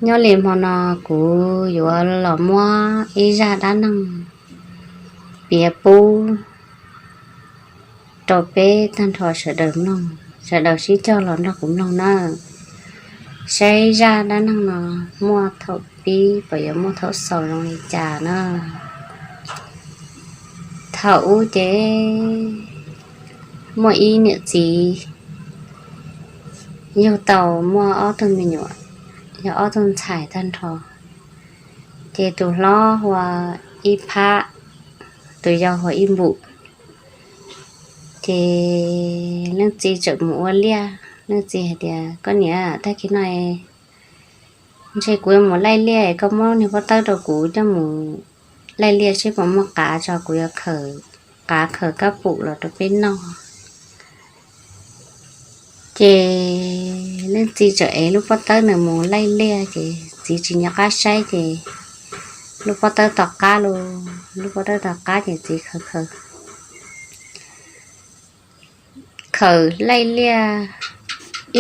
Nyob li hmo no kuv yuav los muab ib zaj dab neeg piav pub rau peb tag nrho sawv daws mloog, sawv daws sib cog los nrog kuv mloog nawb. Saib zaj dab neeg no muaj thaum pib puas yuav muaj thaum xaus zoo li cas na. Thaum ub ces muaj ib niam txiv yug tau muaj ob tug me nyuam, yog ob tug ntxhais tag nrho. Ces tus hlob hu ua Ib Phab, tus yau hu ua Ib Npum. Ces leej txiv txawm mus ua liaj, leej txiv hais tias, Koj niam, tag kis no ntshe kuv yuav mus laij liaj, koj muab niag pob tawb rau kuv coj mus laij liaj seb puas muaj qav tso, kuv yuav khaws qav khaws kab pum los rau peb noj. Ces leej txiv txawm ev lub pob tawb ntawd mus laij liaj, ces txiv tsis nco qab saib ces lub pob tawb to qab lauj. Lub pob tawb to qab ces txiv khaws khaws khaws laij liaj,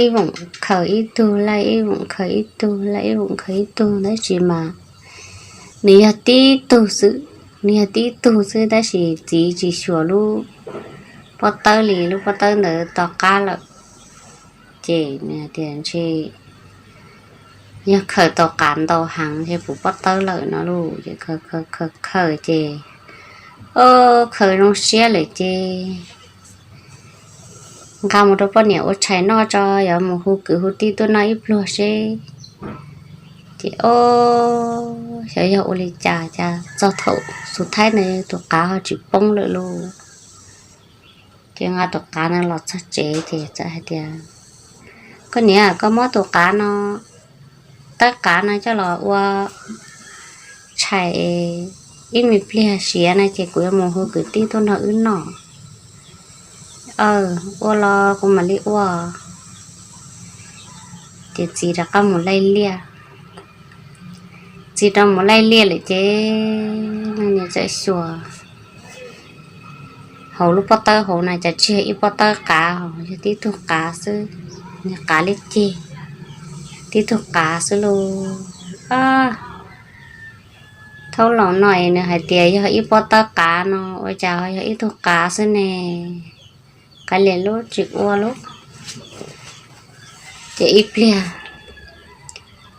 ib voom khaws ib tug laij, ib voom khaws ib tug laij, ib voom khaws ib tug, tab sis mas nws yog tib tug xwb, nws yog tib tug xwb, tab sis txiv tsis xyuas lub pob tawb li, lub pob tawb ntawd to qab lawm. Ces nws tias ntshe yog khaws tau qav ntau heev ces puv pob tawb lawm no lauj. Ces khaws khaws khaws ces, o, khaws zoo siab lawm ces nqa mus rau poj niam ua tshais noj tso, yuav mus hu kwv hu tij tuaj noj ib pluag seb. Ces o, xyov yog ua li cas cas txog thaum xus thaib ntawd tus qav ho tsis poob lawm lauj. Ces nqa tus qav no los txog tsev ces txawm hais tias, Koj niam, koj muab tus qav no, tawb qav no coj los ua tshais ib me pliag siav na ces kuv yuav mus hu kwv tij tuaj nrog wb noj. Aw, ua los kuv mam li ua. Ces txiv rov qab mus laij liaj. Txiv rov mus laij liaj lawm ces leej niam txawm xyuas hauv lub pob tawb hauv na cas tsis yog ib pob tawb qav, yog tib tug qav xwb, niag qav liab ceg, tib tug qav xwb lauj. Thaum laus no es nws hais tias yog ib pob tawb qav no ua cas ho yog ib tug qav xwb ne? Kav liam lub tsis ua lauj. Ces ib pliag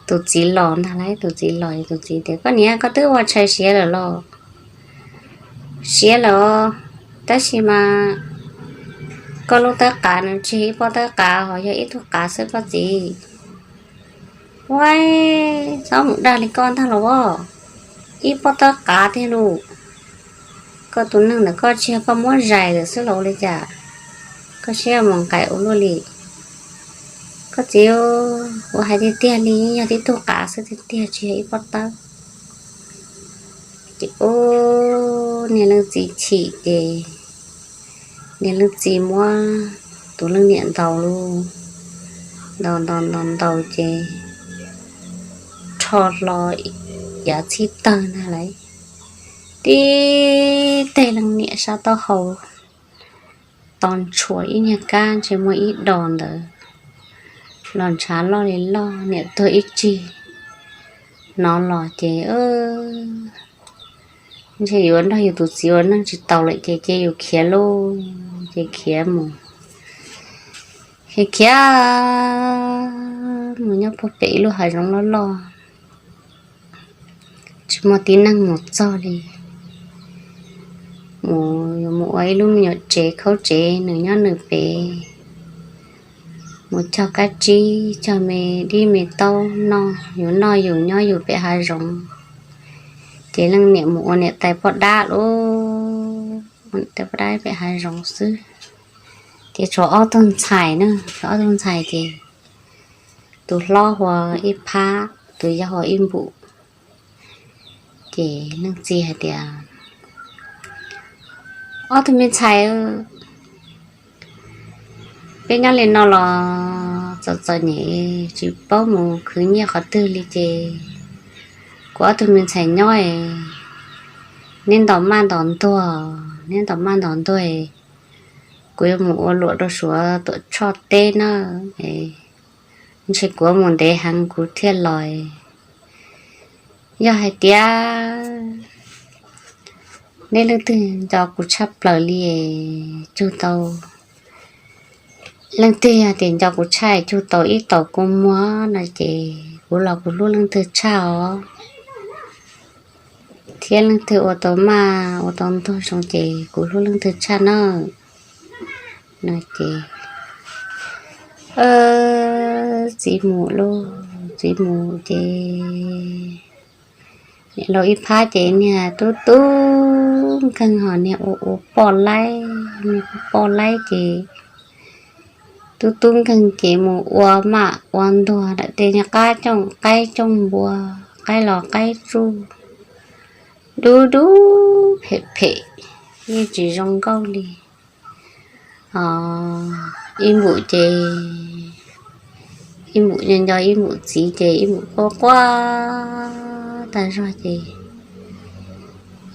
tus txiv los ntag lauj, tus txiv los, tus txiv tias, Koj niam, koj twb ua tshais siav lawm los? Siav lawm os, tab sis mas koj lub tawb qav no tsis yog ib pob tawb qav, ho yog ib tug qav xwb koj txiv. Ua, txhob mus dag li koj ntag los as, ib pob tawb qav tiag lauj. Koj tus neeg ntawm koj tsis yog koj muab zais lawm xwb los ua li cas? Koj siab mus nqaim ua luaj li. Koj txiv, kuv hais tiag tiag li, yog tib tug qav xwb tiag tiag, tsis yog ib pob tawb. Ces ub, niag leej txiv chim ces niag leej txiv muab tus leej niam ntaus lauj, ntaus ntaus ntaus ntaus ces rho hlo yav txhib tawg ntag lauj. Tib teg leej niam sab taub hau to ntshua ib nyuag kab ntshe muaj ib dos ntawd los ntshav loj li loj, niam tuag ib tsig. Hnov los ces ntshe yuav nrog yus tus txiv ua neej tsis tau lawm ces cia yus khiav lauj. Ces khiav mus, khiav khiav mus nyob puag pem ib lub hav zoov loj loj, tsis muaj tib neeg mus txog li. Mus, mus ua ib lub me nyuam tsev khaub tsev nws nyob nws pem, mus cog kab tsib cog me dib me taub noj, yus noj yus nyob yus pem hav zoov. Ces leej niam mus ua niam tais poj dab lauj, ua niam tais poj dab pem hav zoov xwb. Ces tshuav ob tug ntxhais na, tshuav ob tug ntxhais ces tus hlob hu ua Ib Phab, tus yau hu ua Ib Npum. Ces leej txiv hais tias, Ob tug me ntxhais, peb nyob li no los txom txom nyem tsis paub mus khwv nyiaj qhov twg li ces kuv ob tug me ntxhais nyob, neb ntaus maj ntaus ntuag, neb ntaus maj ntaus ntuag, kuv yuav mus ua luam rau Suav Tuam Tshoj teb na. Ntshe kuv mus ntev heev kuv thiaj los, Yog hais tias nej leej twg nco kuv tshaj plaws li, tug tau, leej twg yog tias nco kuv tshaj tug tau ib taus kua muag no ces kuv los kuv hlub leej twg tshaj os. Thiab leej twg ua tau maj ua tau ntuag zoo ces kuv hlub leej twg tshaj na. No ces txiv mus lauj, txiv mus ces niam laus ib phab ces niag tub tub nkeeg ho niag ua ua poj laib, niag poj laib ces tub tub nkeeg ces mus ua maj ua ntuag ntawm tej niag qab cooj qaib cooj npua, qaib los qaib tsuj, dub dub phem phem, yeej tsis zoo nkauj li. Ib npum ces, ib npum nco nco ib npum txiv ces ib npum quaj quaj tag zog ces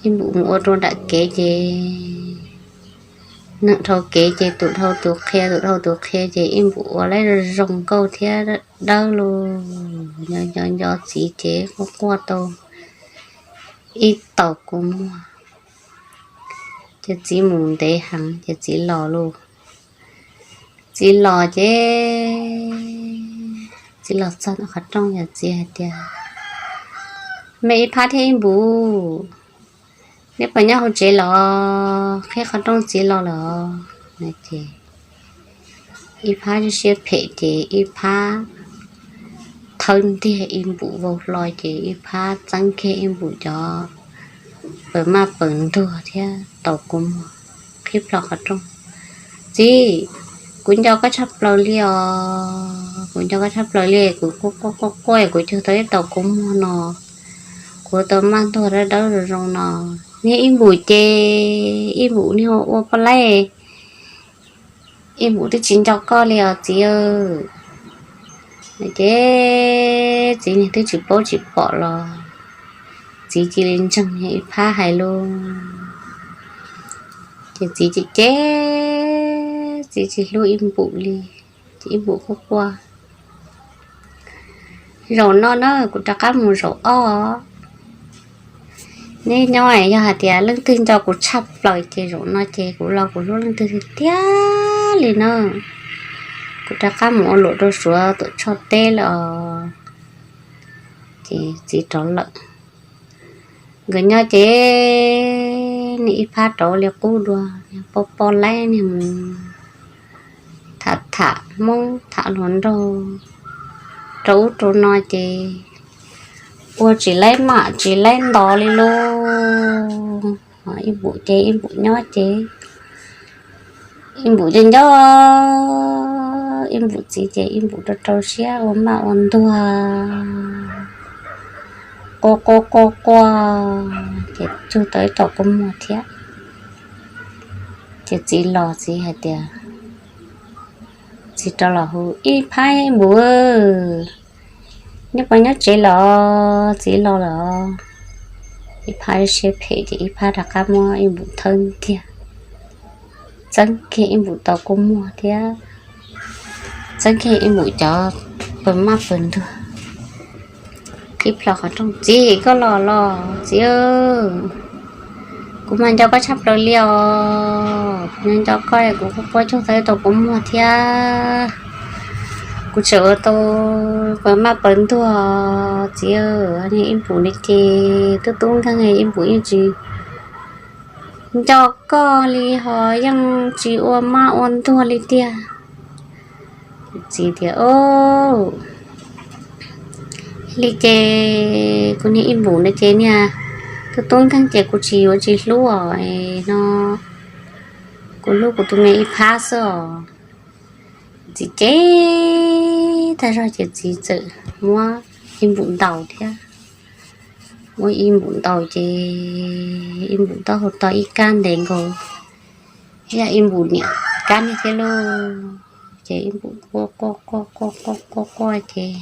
ib npum mus ua rau nram kev ces neeg dhau kev ces tus dhau tus qhia, tus dhau tus qhia ces ib npum ua laib zoo nkauj thiab dawb lug. Nco nco nco txiv ces quaj quaj tau ib taus kua muag. Ces txiv mus ntev heev ces txiv los lauj. Txiv los ces txiv los txog qhov rooj ces txiv hais tias, Me ib phab thiab ib npum, neb puas nyob hauv tsev los? Qhib qhov rooj, txiv los lawm os. Ces ib phab siab phem ces ib phab thawb ntiag ib npum vau hlo ces ib phab txeeb kiag ib npum cov pawg maj pawg ntuag thiab tau kua muag qhib plho qhov rooj. Txiv, kuv nco koj tshaj plaws li os, kuv nco koj tshaj plaws li, kuv quaj quaj quaj quaj kuv cug tau ib tau kua muag no, kuv tau maj ntuag dawb dawb zoo zoo no. Niag ib npum ces ib npum niag ua poj laib, ib npum twb tsis nco koj li os txiv. Ces txiv niag twb tsis paub tsis pom los txiv cia li ntseeg ib phab hais lauj. Ces txiv cem cem, txiv tsis hlub ib npum li, ces ib npum quaj quaj. Zaum no na kuv rov qab mus zaum ob. Neb nyob yog hais tias leej twg nco kuv tshaj plaws ces zaum no ces kuv los kuv hlub leej twg tiag tiag li na. Kuv rov qab mus ua luam rau Suav tuam tshoj teb lawm os. Ces txiv rov lawm. Nkawd nyob ces niag ib phab rov li qub dua, niag poj poj laib niag mus tham tham hmoob tham hluas nraug rau ub rau no ces ua tsis laib mam tsis laib ntos li lauj. Ib npum ces ib npum nyob ces ib npum ces nco ib npum txiv ces ib npum rau rau siab ua maj ua ntuag, quaj quaj quaj quaj ces cug tau ib tau kua muag thiab. Ces txiv los txiv hais tias, txiv rov los hu, Ib phab ib npum, neb puas nyob tsev los? Txiv los lawm os. Ib phab siab phem ces ib phab rov qab muab ib npum thawb ntiag, txeeb kiag ib npum tau kua muag thiab txeeb kiag ib npum cov pawg maj pawg ntuag qhib plho qhov rooj. Txiv, koj los los txiv, kuv mas nco koj tshaj plaws li os. Kuv nco koj kuv quaj quaj cug tau ib tau kua muag thiab kuv tseem ua tau pawg maj pawg ntuag txiv. Niag ib npum li ces tub tub nkeeg ib npum yeej tsis nco koj li ho yeej tsis ua maj ua ntuag li tiag. Txiv tias, Ov, li ces kuv niag ib npum na ces niag tub tub nkeeg ces kuv tsis yuav tsis hlub os no, kuv hlub kuv tus me ib phab xwb os. Txiv cem tag zog ces txiv txawm muab ib npum ntaus thiab, muab ib npum ntaus ces ib npum taub hau to ib kab ntev nkaus, yog ib npum niam kab niag thiab lauj. Ces ib npum quaj quaj quaj quaj quaj quaj quaj ces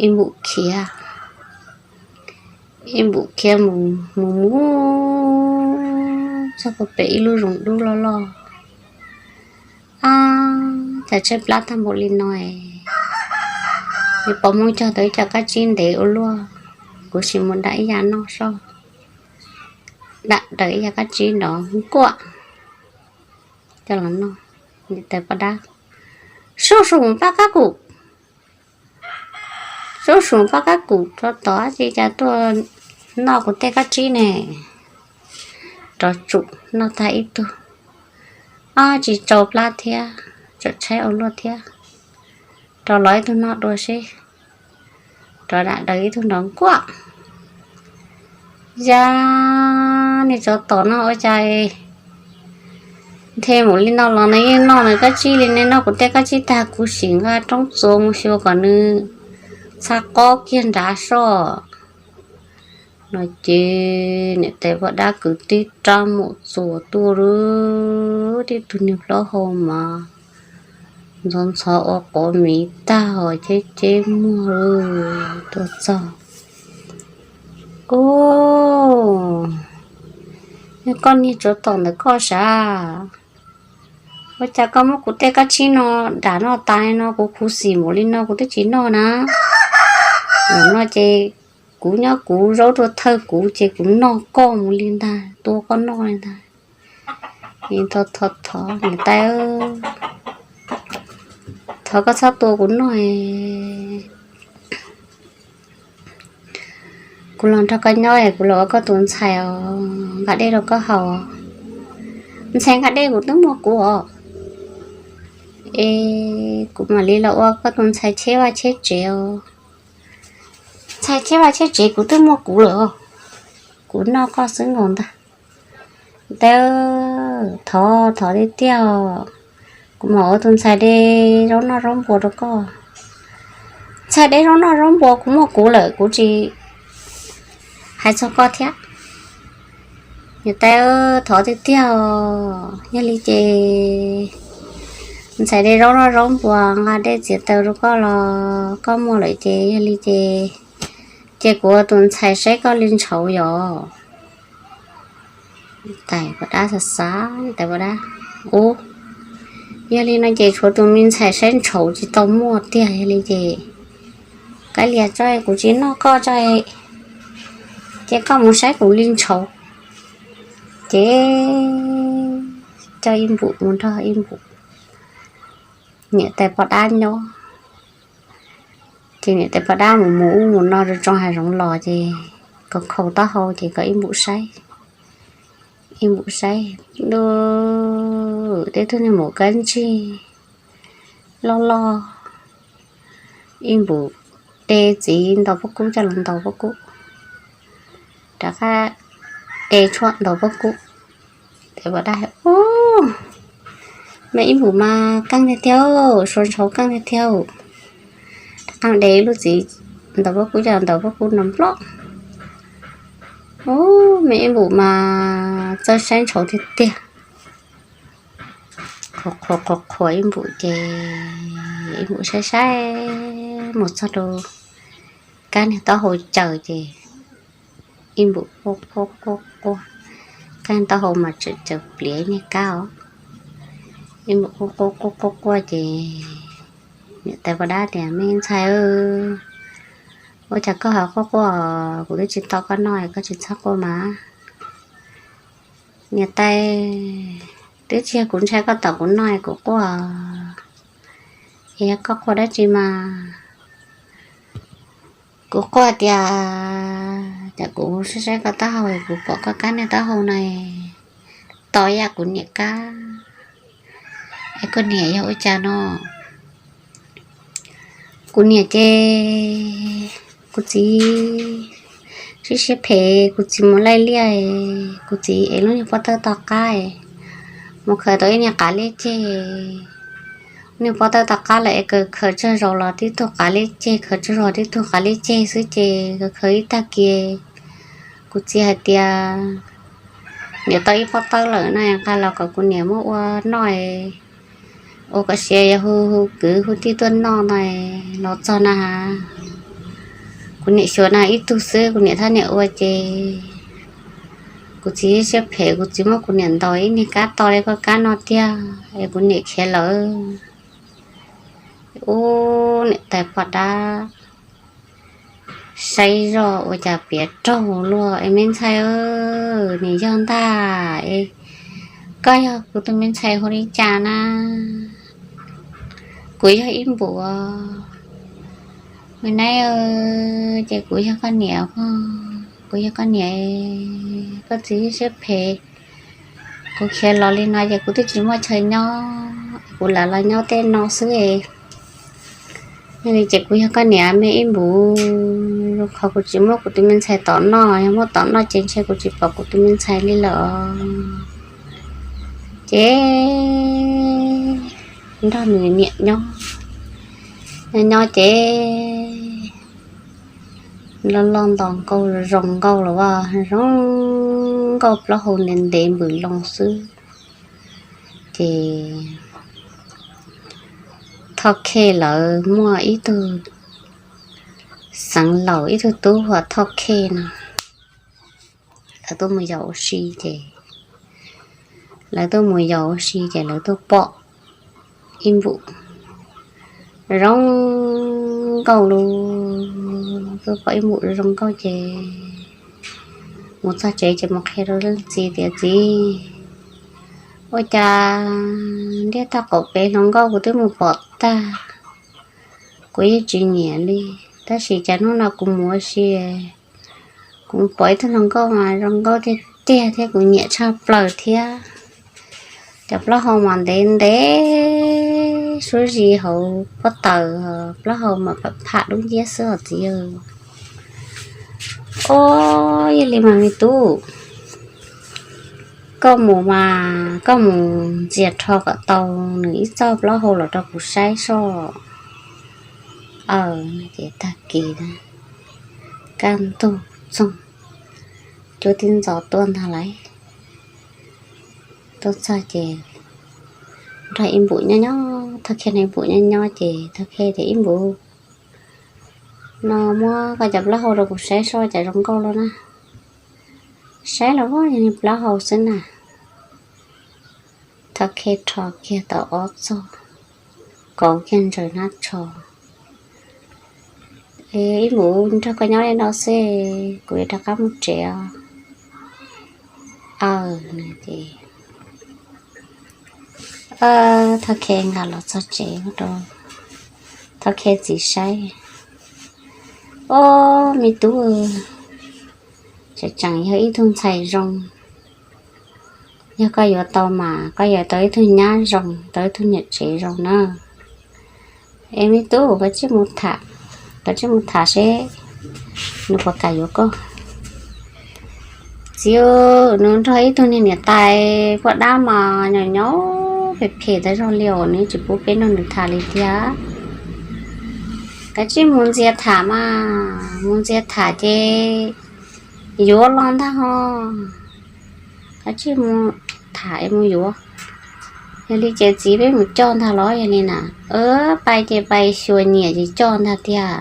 ib npum khiav, ib npum khiav mus mus mus txog puag pem ib lub zoov dub loj loj. Ab, cas tshaib plab tag npaum li no es, nws pom Hmoob cog tau ib co kab tsib ntev ua luaj. Kuv sim mus dam ib yav noj soj, dam daws ib yav kab tsib nrov nkuaj coj los noj. Niam tais poj dab, sub sub pab kab kum, sub sub pab kab kum rov tom, ua cas tuaj noj kuv tej kab tsib ne. Rov tsum noj tag ib tug, ob tsis tsau plab thiab, tsam tshaib ua luaj thiab. Rov los ib tug noj dua seb. Rov dam daws ib tug nrov nkuaj. Yaj, nej tsov tom no ua cas nthe mus li no los nws yeej noj nws kab tsib li ne. Noj kuv tej kab tsib tag kuv sim nqa roob txuas mus xyuas kom nws txha qob kiag nrad soj. No ces niam tais poj dab kwv tib rab mus txuas tuaj lub, tib tug niag plaub hau mas ntxhov ntxhov ua quav miv tag hos ceb ceb muag lub tuaj txog. Ub, yog koj niag tsov tom ntawm koj sav, ua cas koj muab kuv tej kab tsib no dam noj tas li no, kuv khuv xim npaum li no kuv twb tsis noj na. Zaum no ces kuv nyob kuv zaub tuaj thawj kuv ces kuv noj koj mus li ntag, tua koj noj li ntag. Thov thov thov niam tais, thov koj txhob tua kuv noj. Kuv los nrog koj nyob es kuv los ua koj tus ntxhais os, nqa dej rau koj haus. Ntxhais nqa dej kuv twb muaj kuv os. Es kuv mam li los ua koj tus ntxhais cheb vaj cheb tsev os. Ntxhais cheb vaj cheb tsev kuv twb muaj kuv lawm os. Kuv noj koj xwb nkaus ntag. Tais, thov thov tiag tiag, kuv mam ua tus ntxhais de zaub noj zaub npua rau koj. Ntxhais de zaub noj zaub npua kuv muaj kuv lawm, kuv tsis hais txog koj thiab. Niam tais, thov tiag tiag, yog li ces ntxhais de zaub noj zaub npua nqa dej txiav taws rau koj los koj muaj lawm ces yog li ces, ces kuv ua tus ntxhais saib koj li ntshauv yom. Tais poj dab xav xav, tais poj dab, ub, yog li no ces tshuav tus me ntxhais saib ntshauv tsis tau muaj tiag, yog li ces kav liam tso, kuv tsis noj koj tso, ces koj mus saib kuv li ntshauv. Ces coj ib npum mus nrog ib npum niam tais poj dab nyob. Ces niam tais poj dab mus mus ub mus no rau tsoom hav zoov los ces kom khaus taub hau ces kom ib npum saib, ib npum saib, ub, tej tug niag maum kab ntsig loj loj, ib npum de txiv ntaus pob kub coj los ntaus pob kub, rov qab de tshuaj ntaus pob kub. Tais poj dab, ub, me ib npum mas keej tiag tiag, suav ntshauv keej tiag tiag. Rov qab de lub txiv ntaus pob kub coj los ntaus pob kub no nplob. Ub, me ib npum mas txawj saib ntshauv tiag tiag. Qhuas qhuas qhuas ib npum ces ib npum saib saib mus txog rau kab niag taub hau caws ces ib npum quaj quaj quaj quaj, kab taub hau mas tseem caws pliav niag kab os. Ib npum quaj quaj quaj quaj quaj ces niam tais poj dab tias, me ntxhais, ua cas koj ho quaj quaj, kuv twb tsis tau koj noj, koj tsis txhob quaj mas. Niam tais, twb tsis yog kuv ntshai koj tom kuv noj kuv quaj, es yog koj quaj dab tsi mas? Kuv quaj tias, cas kuv saib saib koj taub hau, kuv pom koj kab niag taub hau no, tos ib yam kuv niam kab. Es koj niam yog ua cas no? Kuv niam ces kuv txiv siab siab phem, kuv txiv mus laij liaj, kuv txiv ev lub niag pob tawb to qab, mus khaws tau ib niag qav liab ceg. Niag pob tawb to qab lawm es khaws khaws tsawg zaus los tib tug qav liab ceg, khaws tsawg zaus tib tug qav liab ceg xwb ces khaws khaws ib tag kis kuv txiv hais tias, niam tau ib pob tawb lawm no, nqa los kom kuv niam muab ua noj, ua kom siav, yog hu hu kwv hu tij tuaj noj no. Los txog na, kuv niam xyuas na ib tug xwb, kuv niam thab niam ua ces kuv txiv siab phem, kuv txiv muab kuv niam ntaus ib niag kab to li koj kab no tiag es kuv niam khiav lawm. Ub, niam tais poj dab, Saib zoj ua cas piav raug luaj es, me ntxhais, nws yog ntag es, koj yog kuv tus me ntxhais hu li cas na? Kuv yog Ib Npum. Me nab, ces kuv yog koj niam, kuv yog koj niam, koj txiv siab phem. Kuv khiav los li no ces kuv twb tsis muaj chaw nyob, kuv lam los nyob tej no xwb. Yog li ces kuv yog koj niam me Ib Npum, qhov kuv tsis muab kuv tus me ntxhais tom noj, yog muab tom noj ces ntshe kuv tsis pom kuv tus me ntxhais li lawm. Ces nrog nws niam nyob, nyob nyob ces loj loj nto nkauj zoo nkauj los as, zoo nkauj plaub hau ntev ntev npws loo xwb. Ces Thoj Khej lawv muaj ib tug xeev laus ib tug tub hu ua Thoj Khej no, lawv tuaj mus yos ua si ces, lawv tuaj mus yos ua si ces lawv tuaj pom Ib Npum zoo nkauj lug, tuaj pom Ib Npum zoo nkauj ces mus txog tsev ces mus qhia rau leej txiv tias, Txiv, ua cas ntiaj teb qaum pem hluas nkauj kuv twb mus pom tag, kuv yeej tsis nyiam li, tab sis cas hnub no kuv mus ua si, kuv pom ib tug hluas nkauj mas zoo nkauj tiag tiag thiab kuv nyiam tshaj plaws thiab. Cov plaub hau mas ntev ntev suab zis hauv pob taws, plaub hau mas pham pham dub nciab xwb os txiv. Ob, yog li mas me tub, koj mus mas koj mus ntxias rho kom tau nws ib txoj plaub hau los rau kuv saib soj. Aw, ces tag kis kaj ntug txoog, cuab tib ntxov tuaj ntag lauj. Tuaj txog ces nrog Ib Npum nyob nyob, Thoj Khej nrog Ib Npum nyob nyob ces Thoj Khej tias, Ib Npum, no muab koj cov plaub hau rau kuv saib soj cas zoo nkauj luaj na. Saib los yog niag plaub hau xwb na. Thoj Khej rho kiag tau ob txoj, kauv kiag ntsaws hnab tsho. Ib Npum, nrog koj nyob li no xwb, kuv yuav rov qab mus tsev os. Aw, ces Thoj Khej nqa los txog tsev rau Thoj Khej txiv saib. Ob, me tub, tseem tseem yog ib tug ntxhais zoo. Yog koj yuav tau mas koj yuav tau ib tug nyab zoo, tau ib tug niam tsev zoo na. Es me tub, koj tsij mus tham, koj tsij mus tham seb nws puas kam yuav koj. Txiv, nws nrog ib tug niag niam tais poj dab mas nyob nyob phem phem tas zog li os, nws tsis pub peb nrog nws tham li thiab. Koj tsij mus ntxias tham mas, mus ntxias tham ces yuav los ntag ho. Koj tsij mus tham es mus yuav. Yog li ces txiv, peb mus coj ntag los yog li na. Pais ces pais, xyuas nyiam ces coj ntag tiag.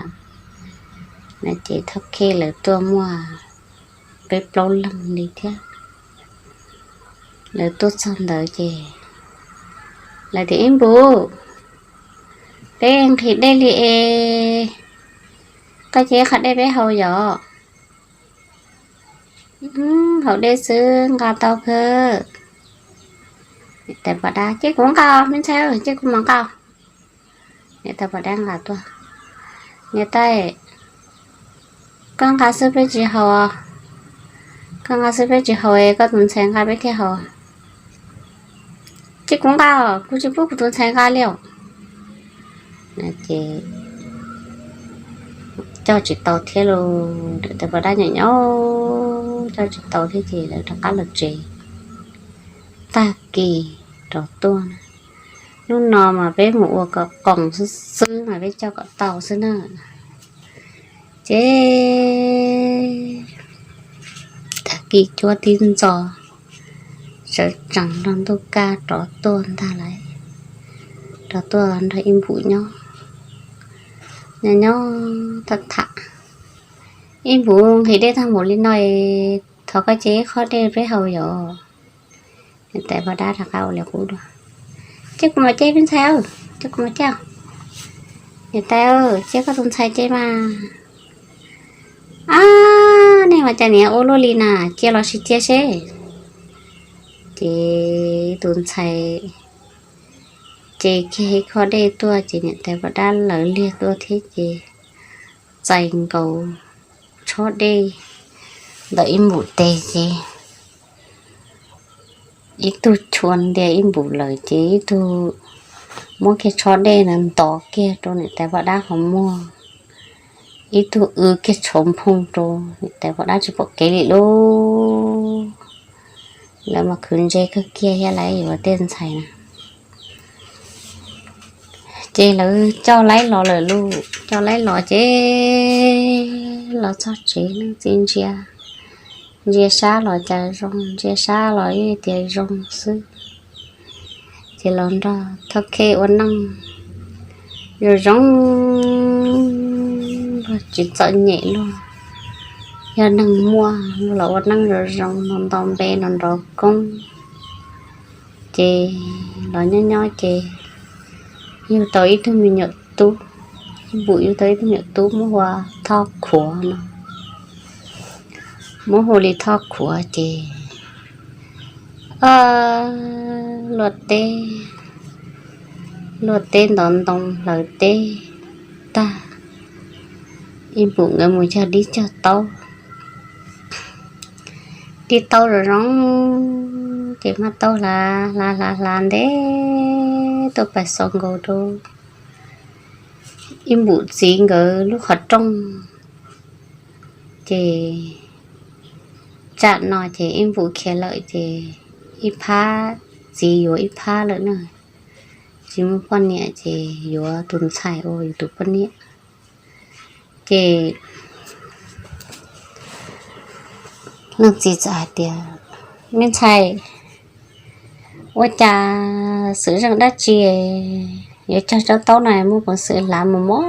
No ces Thoj Khej lawv tuaj muaj peb plaub leeg li thiab. Lawv tuaj txog ntawd ces lawv tias, Ib Npum, peb nqhis dej li es, koj cia ib qho dej peb haus yom. Haus dej xwb nqa tau kawg. Niam tais poj dab, Cia kuv nqa, me ntxhais, cia kuv mam nqa. Niam tais poj dab nqa tuaj. Niam tais, koj nqa xwb peb tsis haus. Koj nqa xwb peb tsis haus, koj tus ntxhais nqa peb thiaj haus. Cia kuv nqa, kuv tsis pub kuv tus ntxhais nqa li os. Ces coj tsis tau thiab lauj, niam tais poj dab nyob nyob coj tsis tau thiab ces lawv rov qab los tsev. Tag kis rov tuaj, hnub no mas peb mus ua kom qoos xwb xwb mas peb coj kom tau xwb na. Ces tag kis cuab tib ntxov, sawv tsees nrog ntuj kaj rov tuaj ntag lauj. Rov tuaj nrog Ib Npum nyob, nyob nyob tham tham. Ib Npum, nqhis dej tag npaum li no es thov koj cia ib qho dej peb haus yom. Niam tais poj dab rov qab ua li qub dua. Cia kuv mam cia, me ntxhais, cia kuv mam cia. Niam tais, cia koj tus ntxhais cia mas. Ab, nej mas cas niam ua luaj li na, cia los sis cia seb. Ces tus ntxhais ces kiag ib khob dej tuaj ces niam tais poj dab lawv liag tuaj thiab ces txais nkaus tshob dej ntawm ib npum tes ces ib tug chua ntias ib npum lawm ces ib tug muab kiag tshob dej ntawd ntov kiag rau niam tais poj dab qhov muag, ib tug w kiag tshauv nphoo rau niam tais poj dab tsis pom kev li lauj. Lawv mas khwv ntse kawg kiag thiab lawv yuav tej ntxhais na. Ces lawv coj laib los lawm lauj, coj laib los ces los txog tsev leej txiv ntsia, ntsia sab los cas zoo, ntsia sab los yeej tias zoo xwb. Ces los nrog Thoj Khej ua neej zoo zoo, tsis txom nyem luaj, yog neeg muaj los ua neej zoo zoo no nto npe no nrov koob. Ces los nyob nyob ces yug tau ib tug me nyuam tub, ib npum yug tau ib tug me nyuam tub muab hu ua Thoj Khuav no, muab hu li Thoj Khuav ces luaj teb, luaj teb ntov ntoo hlawv teb tag, ib npum nkawd mus cog dib cog taub, dib taub zoo zoo, ces hmab taub hlav hlav hlav hlav ntev tuaj pais xaus nkaus rau ib npum txiv nkawd lub qhov rooj. Ces tsam no ces ib npum khiav lawm ces ib phab txiv yuav ib phab lawm na, tsis muaj poj niam ces yuav tus ntxhais ua yus tus poj niam. Ces leej txiv txawm hais tias, me ntxhais, ua cas xwm zeej dab tsi yuav cog tsob taub no muaj peev xwm hlav mus mos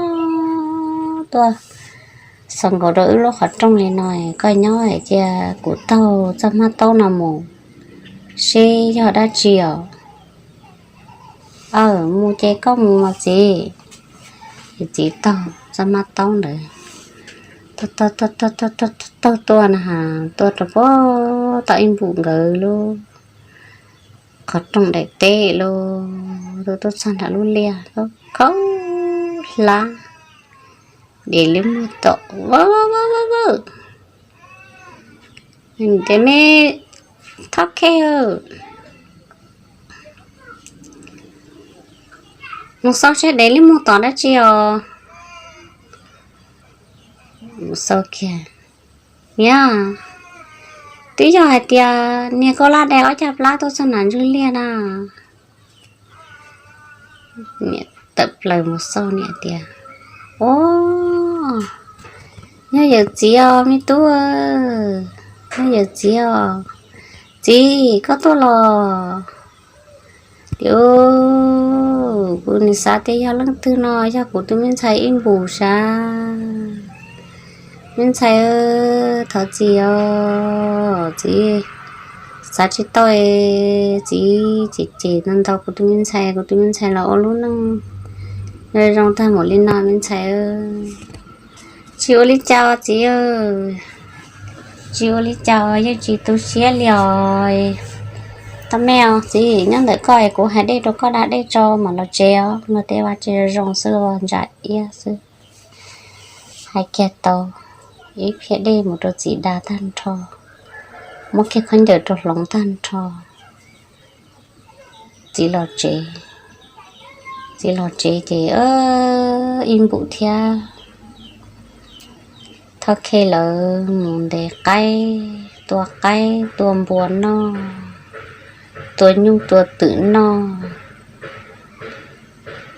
tuaj xaus nkaus rau wb lub qhov rooj li no, koj nyob cia kuv taug txoj hmab taub no mus seb yog dab tsi os. Aw, mus ces koj mus mas txiv. Ces txiv taug txoj hmab taub ntawd, taug tuaj na, tuaj rau puag tom ib npum nkawd lub qhov rooj daim teb lawm, tuaj txog nram lub liaj khaub hlab, dev liab muag tom, vawv vawv vawv vawv. Ces me Thoj Khej, mus xauj seb dev liab muag tom dab tsi os. Mus xauj kiag, niam, twb yog hais tias niag koj laj dai ob cag plab tuaj txog nram ntug liaj na. Niam tawm plaws mus xauj niam tias, o, yog yawm txiv os me tub, yog yawm txiv os. Txiv, koj tuaj los? Tias, kuv nim xav tias yog leej twg no, yog kuv tus me ntxhais ib npum sav. Me ntxhais, thov txim os txiv, xav tsis tau, txiv cem cem ntau ntau kuv tus me ntxhais, kuv tus me ntxhais los ua lub neej zoo tag npaum li no me ntxhais. Tsis ua li cas txiv, tsis ua li cas, yeej tsis tu siab li os. Tau me os txiv, nyob ntawm koj es kuv hais dej rau koj da dej tso mam los tsev os. Luag tej vaj tsev zoo zoo xwb, ntsa iab xwb. Hais kiag tau ib phiab dej mus rau txiv da tag nrho, muab kiag khaub ncaws rau hloov tag nrho. Txiv los tsev, txiv los tsev ces ib npum thiab Thoj Khej lawv mus ntes qaib, tua qaib tua npua noj, tua nyuj tua twm noj,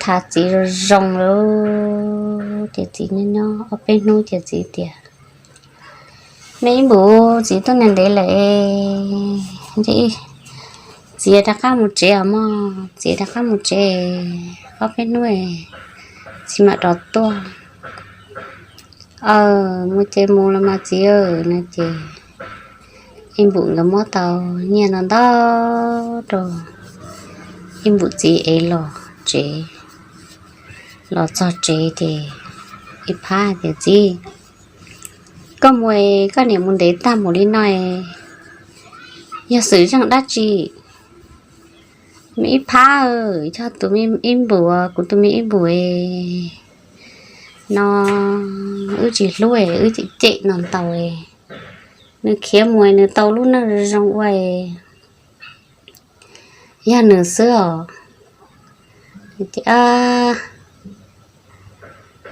tham txiv zoo zoo lawm. Ces txiv nyob nyob ob peb hnub ces txiv tias, me ib npum, txiv tuaj ntev ntev lawm, txiv rov qab mus tsev os mog, txiv rov qab mus tsev, ob peb hnub txiv mam rov tuaj. Aw, mus ces mus los mas txiv no ces ib npum nkawd muab tau nyiaj ntau ntau rau ib npum txiv ev los tsev. Los txog tsev ces ib phab tias, txiv, Koj mus, koj niam mus ntev tag mus li no, yog xwm zeej dab tsi? Me ib phab, yog tus me ib npus, kuv tus me ib npus no, wb tsis hlub, wb cem cem no ntau. Nws khiav mus nws tau lub neej zoo zoo ua yog nws xwb os.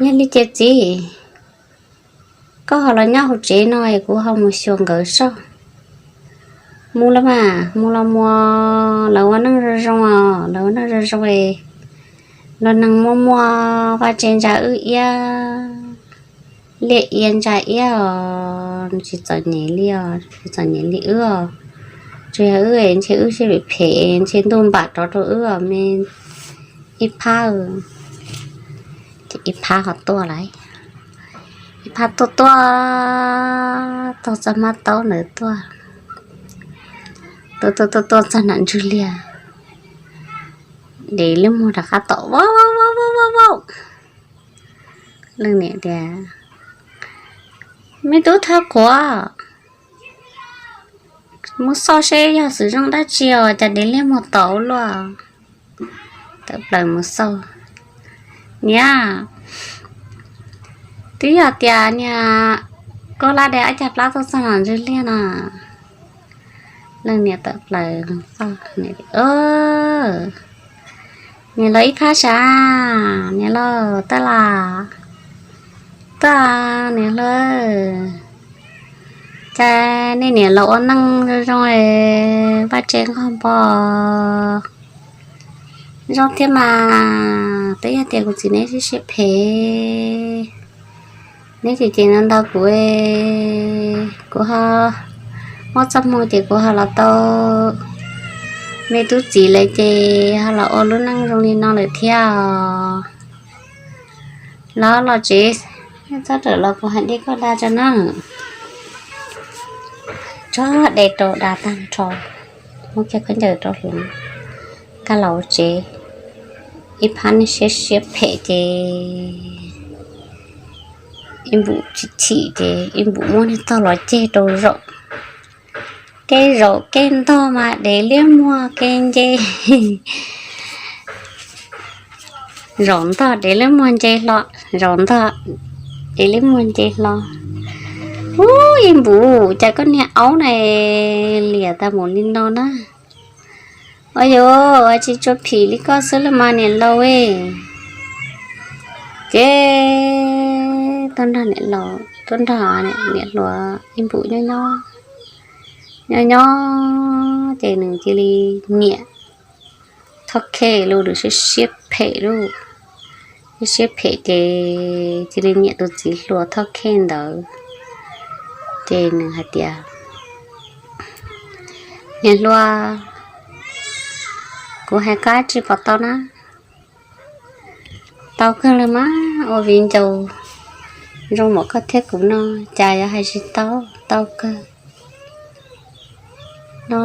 Yog li ces txiv, koj ho los nyob hauv tsev no es kuv ho mus xyuas nkawd soj. Mus los mas, mus los mus, lawv ua neej zoo zoo os, lawv ua neej zoo zoo es los neeg muaj muaj vaj tse ntsa wb iab, liaj ia ntsa iab os, tsis txom nyem li os, tsis txom nyem li wb os. Tsuas yog wb ntshe wb siab phem phem, ntshe ntuj npam rov rau wb os me ib phab. Ces ib phab ho tuaj lawm, ib phab tuaj tuaj, taug txoj hmab taub ntawd tuaj, tuaj tuaj tuaj tuaj txog nram ntswg liaj, dev liab muag rov qab tom vau vau vau vau vau. Leej niam tias, me tub Thaj Quav, mus xauj seb yog xwm zeej dab tsi os, cas dev liab muag tom ua luaj. Tawm plaws mus xauj, niam, twb yog tias niag koj lab dev ab cag plab tuaj txog nram ntswg liaj no. Leej niam tawm plaws, niam los ib phab sav, niam los tawm los, tawm, niam hluas, cas nej niam laus ua neej zoo zoo, vaj tse nqog npo zoo thiab mas. Twb yog tias kuv txiv neb siab phem, neb cem cem ntau ntau kuv, kuv ho muaj txoj hmoo ces kuv ho los tau me tub txiv lawm ces ho los ua lub neej zoo li no lawm thiab os. Los los tsev, txhob rawm los kuv hais dej koj da tso na. Tso dej rau da tag nrho, muab kiag khaub ncaws rau hloov, koj los tsev. Ib phab niag siab siab phem ces ib npum chim chim ces ib npum muab niag tog los ceg rau zaum. Kev zaum kev ntog mas dev liab muag kev nce, zaum ntog dev liab muag nce hlo, zaum ntog dev liab muag nce hlo. Ub, ib npum, cas koj niag aub na liam tag mus li no na. Ua yuav tsis tshua phim li koj xwb los mas niam laus. Ces tuaj nrog niam laus, tuaj nrog niam hluas ib npum nyob nyob, nyob nyob ces nws cia li nyiam Thoj Khej lauj, nws siab siab phem lauj. Siab siab phem ces cia li nyiam tus txiv hluas Thoj Khej ntawd. Ces nws hais tias, niam hluas, kuv hais koj tsis pom tau na. Tau kawg li mas ua viv ncaus zoo npaum koj thiab kuv no, cas yuav hais tsis tau, tau kawg no.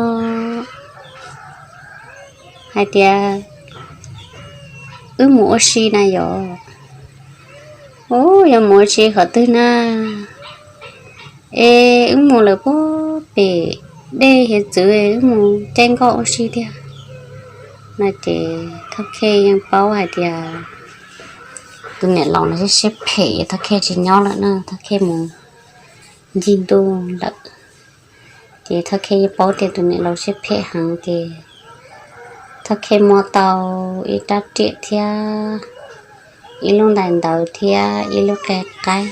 Hais tias wb mus ua si na yom. Ub, yuav mus ua si qhov twg na? Es wb mus lawm puag pem dej hiav txwv, wb mus caij nkoj ua si tiag. No ces Thoj Khej yeej paub hais tias tus niam laus no siab siab phem, Thoj Khej tsis nyob lawm na, Thoj Khej mus ncig ntuj lawm. Ces Thoj Khej yeej paub tias tus niam laus siab phem heev ces Thoj Khej muab tau ib rab riam thiab ib lub ntais ntawv thiab ib lub qe qaib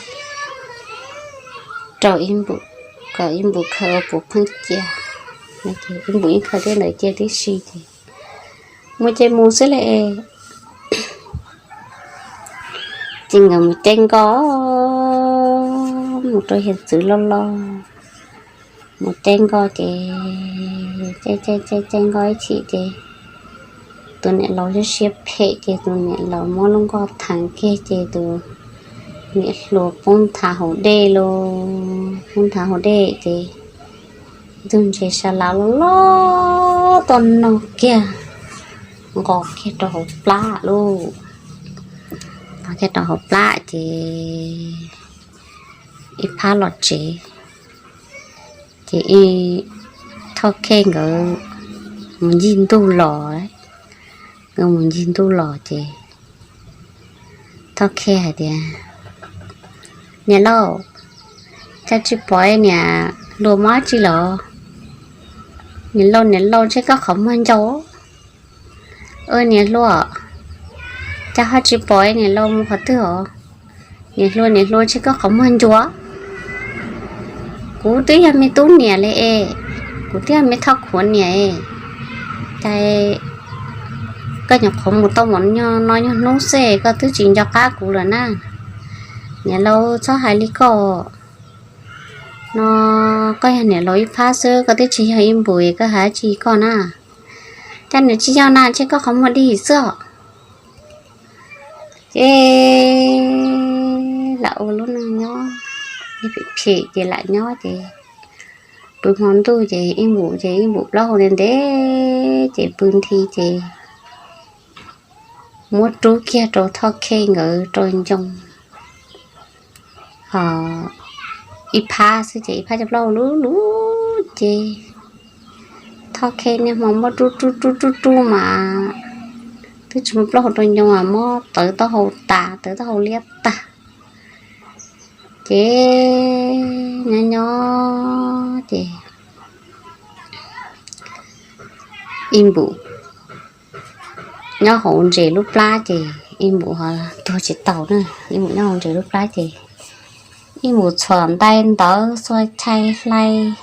rau ib npum, kom ib npum khaws ua puav pheej cia. Ib npum yeej khaws tej ntawd cia tib si ces mus ces mus xwb li. Ces nkawd mus caij nkoj mus rau hiav txwv loj loj, mus caij nkoj ces caij caij caij caij nkoj ib chim ces tus niam laus siab siab phem ces tus niam laus muab lub nkoj theev kiag ces tus niam hluas poob nthav hauv dej lauj, poob nthav hauv dej ces ib tug ntses sa lav loj loj tuaj nog kiag, nqos kiag rau hauv plab lauj. Nqos kiag rau hauv plab ces ib phab los tsev, ces Thoj Khej nkawd mus ncig ntuj los. Nkawd mus ncig ntuj los ces Thoj Khej hais tias, Niam laus, cas tsis pom niam hluas mus dab tsi los? Niam laus, niam laus, ntshe koj qhov muag ncua. Niam hluas, cas ho tsis pom niam laus mus qhov twg os? Niam hluas, niam hluas, ntshe koj qhov muag ncua. Kuv twb yog me tub niam li es, kuv twb yog me Thoj Khuav niam es, cas koj nyuam qhuav mus tau npaum no nyuag hnub xwb koj twb tsis nco qab kuv lawm na. Niam laus, txhob hais li koj no, koj yog niam laus ib phab xwb, koj twb tsis yog Ib Npum es koj hais tsis koj na. Cas niam tsis yog na, ntshe koj qhov muag dig xwb os. Ces lam ua lub neej nyob, phem ces lam nyob ces pw hmo ntuj ces Ib Npum ces Ib Npum plaub hau ntev ntev ces pw nthi ces muab rub kiag rau Thoj Khej nkawd rau ncoo. Ho ib phab xwb ces ib phab cov plaub hau lub lub ces Thoj Khej niaj hmo muab rub rub rub rub rub mas twb tsis muaj plaub hau rau ncoo, muab tawv taub hau tas, tawv taub hau liab tag. Ces nyob nyob ces Ib Npum nyob hauv ntses lub plab ces Ib Npum ho tuag tsis tau na. Ib Npum nyob hauv ntses lub plab ces Ib Npum txhuam ntais ntawv xuas chai hlais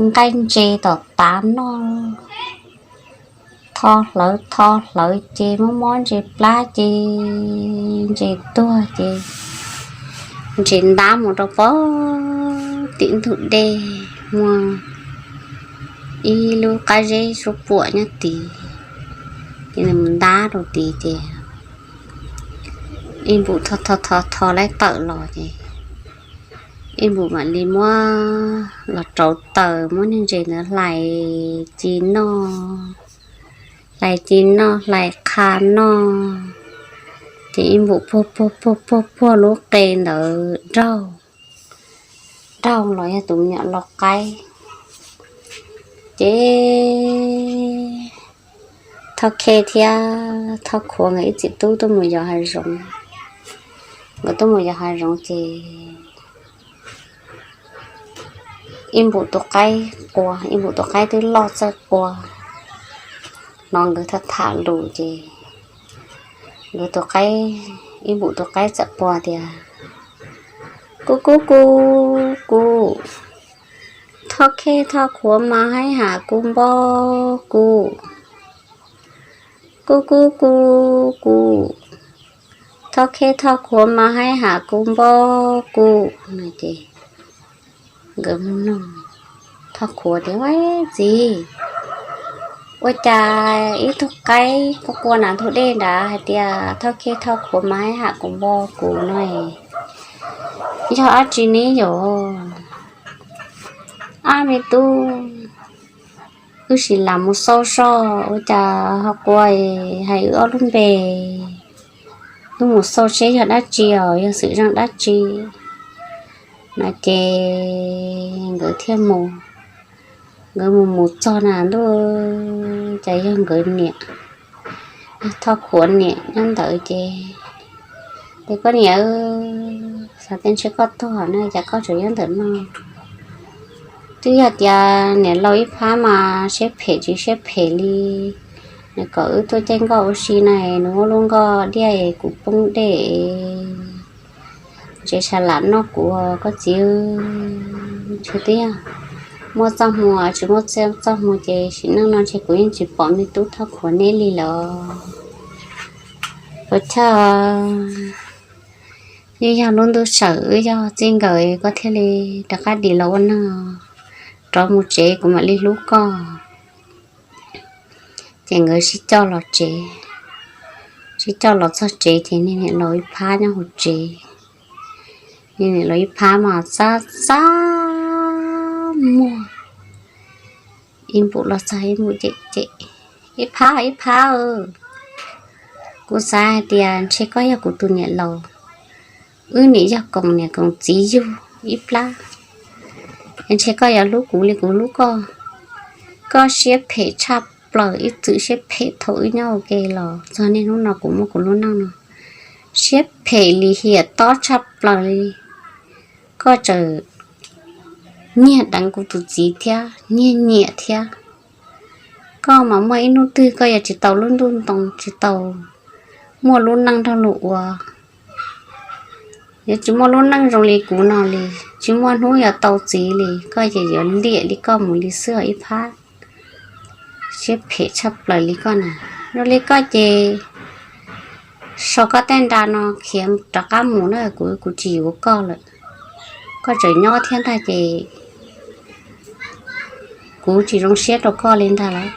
nqaij ntses tom tav noj, tho hlawv tho hlawv ces mob mob ntses plab ces ntses tuag ces ntses ntab mus rau pem tim ntug dej, muaj ib lub qab zeb suab puam nyob tid, ces nws mus ntab rau tid ces Ib Npum tho tho tho tho laib tawm los ces Ib Npum mam li muab los rauv taws, muab niag ntses ntawd hlais ci noj, hlais ci noj, hlais qha noj, ces Ib Npum puag puag puag puag puag lub qe ntawd raug, raug los yog tus me nyuam lau qaib. Ces Thoj Khej thiab Thoj Khuav nkawd ib txiv tub tuaj mus yos hav zoov. Nkawd tuaj mus yos hav zoov ces Ib Npum tus qaib qua, Ib Npum tus qaib twb loj txawj qua, hnov nkawd tham tham lus ces nkawd tus qaib, Ib Npum tus qaib txawm qua tias, Kuv kuv kuv kuv, Thoj Khej Thoj Khuav mas haib ham kuv npo kuv. Kuv kuv kuv kuv, Thoj Khej Thoj Khuav mas haib ham kuv npo kuv no ces nkawd mus nug Thoj Khuav tias, Txiv, ua cas ib tug qaib qua qua nram ntug dej nrad hais tias Thoj Khej Thoj Khuav mas haib ham kuv npo kuv no, yog dab tsi ne yom? Ab me tub, wb sim lam mus xauj soj ua cas ho qua hais wb ob lub npe. Wb mus xauj seb yog dab tsi os, yog xwm zeej dab tsi no ces nkawd thiaj mus. Nkawd mus mus txog na ntuj, cas yog nkawd niam, yog Thoj Khuav niam nyob ntawd ces, Koj niam, xav tias ntshe koj tuag na, cas koj tseem nyob ntawm no? Twb yog tias niam laus ib phab mas siab phem tsis siab phem li, nws kom wb tuaj caij nkoj ua si na, nws muab lub nkoj diaj kuv poob dej, ntshe sas lam noj kuv, koj txiv. Ntshe twb yog muaj txoj hmoo tsis muaj txoj hmoo ces sim neej no ntshe kuv yeej tsis pom me tub Thoj Khuav neb li lawm. Puas chawj, yeej yog lub ntuj sawm wb yog txij nkawm koj thiaj li rov qab dim los ua neeg, rov mus tsev kuv mam li hlub koj. Ces nkawd sib coj los tsev, sib coj los txog tsev ces niag niam laus ib phab nyob hauv tsev. Niag niam laus ib phab mas txaj txaj muag, Ib Npum los txog Ib Npum cem cem, Ib phab, ib phab, kuv xav hais tias ntshe koj yog kuv tus niam laus, wb niam yog koom niam koom txiv yug ib plab, ntshe koj yuav hlub kuv li kuv hlub koj. Koj siab phem tshaj plaws, ib txwm siab phem thaum wb nyob ua ke los txog niaj hnub no kuv muaj kuv lub neej no, siab phem lim hiam tob tshaj plaws li. Koj tseem nyiag deev kuv tus txiv thiab nyiag nyiam thiab. Koj mas muaj ib hnub twg koj yuav tsis tau lub ntuj ntoo, tsis tau muaj lub neej nrog luag ua, yuav tsis muaj lub neej zoo li kuv no li, tsis muaj hnub yuav tau txiv li. Koj ces yuav liam li koj mus li xwb os ib phab. Siab phem tshaj plaws li koj na. Zoo li koj ces sau koj tej nra no khiav rov qab mus na, kuv kuv tsis yuav koj lawm. Koj tseem nyob thiab ntag ces kuv tsis zoo siab rau koj li ntag lawm.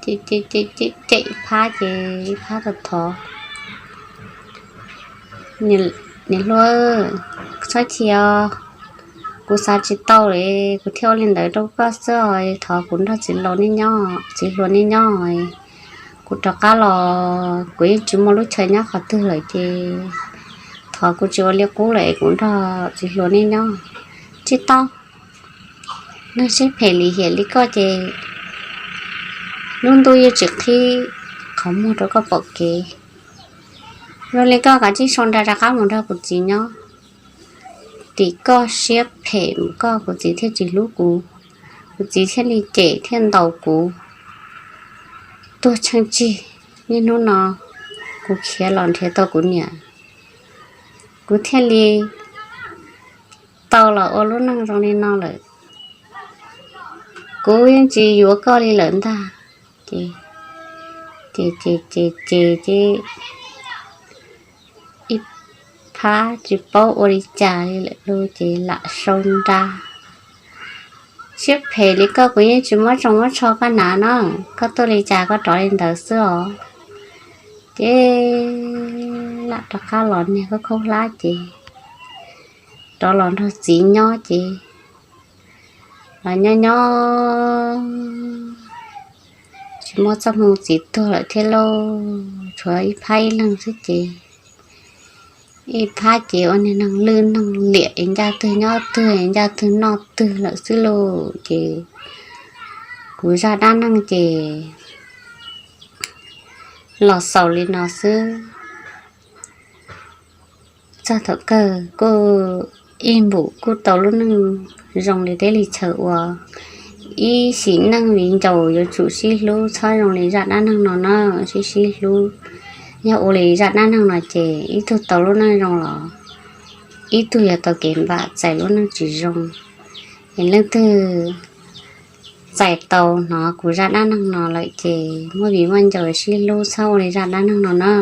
Cem ib phab ces ib phab thov, niam hluas, txhob chim os, kuv xav tsis tau li, kuv thiaj ua li ntawd rau koj xwb os. Thov kuv nrog txiv hluas nej nyob, txiv hluas nej nyob, kuv rov qab los kuv yeej tsis muaj lub chaw nyob qhov twg lawm ces thov kuv tsis ua li qub lawm es kuv nrog txiv hluas nej nyob. Tsis tau, neeg siab phem lim hiam li koj ces lub ntuj yeej tsis qhib qhov muag rau koj pom kev. Zoo li koj kav tsij sau nra rov qab mus nrog kuv txiv nyob. Tim koj siab phem mus koj, kuv txiv thiaj tsis hlub kuv, kuv txiv thiaj li cem thiaj ntaus kuv tuag tsheej tsig. Niaj hnub no kuv khiav los nrhiav tau kuv niam, kuv thiaj li tau los ua lub neej zoo li no lawm. Kuv yeej tsis yuav koj li lawm ntag. Ces, ces, ces, ces, ces ib phab tsis paub ua li cas li lawm lauj, ces lam sau nra. Siab phem li koj kuv yeej tsis muab tso muab tsho koj hnav no, koj tuaj li cas koj rov li ntawd xwb os. Ces lam rov qab los niag khaub khaub hlab ces rov los nrog txiv nyob ces los nyob nyob tsis muaj txoj hmoo, txiv tuag lawm thiab lauj, tshuav ib phab ib leeg xwb ces ib phab ces ua niag neeg lwj neeg liam es ncaj twg nyob twg ncaj twg noj twg lawm xwb lauj. Ces kuv zaj dab neeg ces los xaus li no xwb. Txog thaum kawg kuj ib npum kuj tau lub neej zoo li teb li chaw ua. Ib sim neej viv ncaus yuav tsum sib hlub, txhob zoo li zaj dab neeg no na, sib sib hlub. Yog ua li zaj dab neeg no ces ib tug tau lub neej zoo los ib tug yuav tau kev npam txais lub neej tsis zoo. Es leej twg txais tau hnov kuv zaj dab neeg no lawm ces muaj viv muaj ncaus sib hlub, txhob ua li zaj dab neeg no na.